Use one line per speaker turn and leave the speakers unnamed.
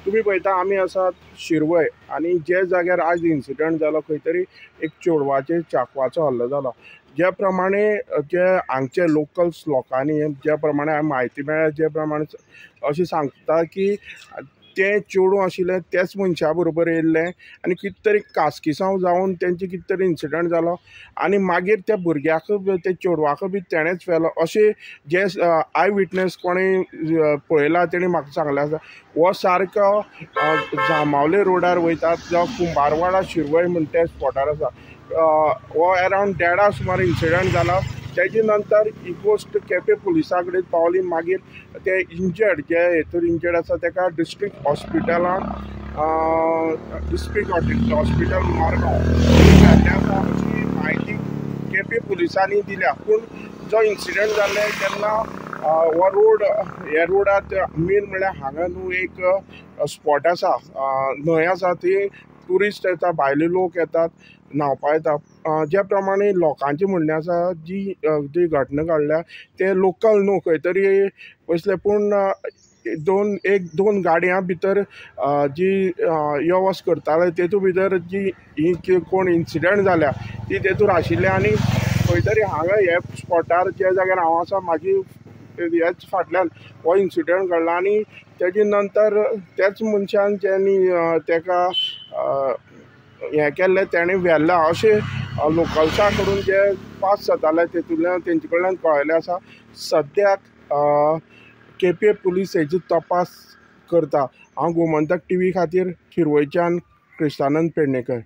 तुमी पळयता आमी आसात शिरवय आनी जे जाग्यार आज इन्सिडंट जालो खंय तरी एक चेडवाचेर चाकवाचो हल्लो जालो. ज्या प्रमाणे जे हांगचे लोकल्स लोकांनी ज्या प्रमाणे म्हायती मेळ्ळ्या, जे प्रमाणे अशें सांगता की तें चेडूं आशिल्लें तेच मनशा बरोबर येयल्लें आनी कितें तरी कासकिसांव जावन तेंचे कितें तरी इन्सिडंट जालो आनी मागीर त्या भुरग्याक, त्या चेडवाक बी तेणेच व्हेलो अशें जे I witness कोणें पळयलां तेणी म्हाका सांगलें आसा. हो सारको जांबावले रोडार वयतात जावं कुंभारवाडा शिरवय म्हण त्या स्पॉटार आसा. हो अरावंड 1:30 सुमार इन्सिडंट जाला. तेजे नंतर ही गोश्ट केपें पुलिसां कडेन पावली. मागीर ते इंजर्ड जे हेतूर इंजर्ड आसा तेका डिस्ट्रिक्ट हॉस्पिटलांत, डिस्ट्रिक्ट हॉस्पिटल मारगांव व्हेल्लें आसा अशी म्हायती केपें पुलिसांनी दिल्या. पूण जो इन्सिडंट जाल्ले तेन्ना हो रोड, ह्या रोडार मेन म्हणल्यार हांगा न्हू एक स्पॉट आसा, न्हंय आसा, ती ट्युरिस्ट येता, भायले लोक येतात, न्हांवपा येता. ज्या प्रमाणे लोकांचें म्हणणें आसा, जी जी घटना घडल्या ते लोकल न्हू खंय तरी वयसले, पूण एक दोन गाडयां भितर जी यो वच करताले तेतू भितर जी ही कोण इन्सिडंट जाल्या ती तेतूर आशिल्ली. आनी खंय तरी हांगा हे स्पॉटार ज्या जाग्यार हांव आसा म्हाजी ह्याच फाटल्यान हो इन्सिडंट घडला. आनी तेजे नंतर त्याच मनशान ज्यांनी तेका हें केल्लें तेणें व्हेलां अशें लोकल्सां कडून जे पास जाताले तेतूंतल्यान तेंचे कडल्यान कळिल्लें आसा. सद्याक केपें पुलीस हेजी तपास करता. हांव गोमंतक टीव्ही खातीर शिरवयच्यान क्रिस्तानंद पेडणेकर.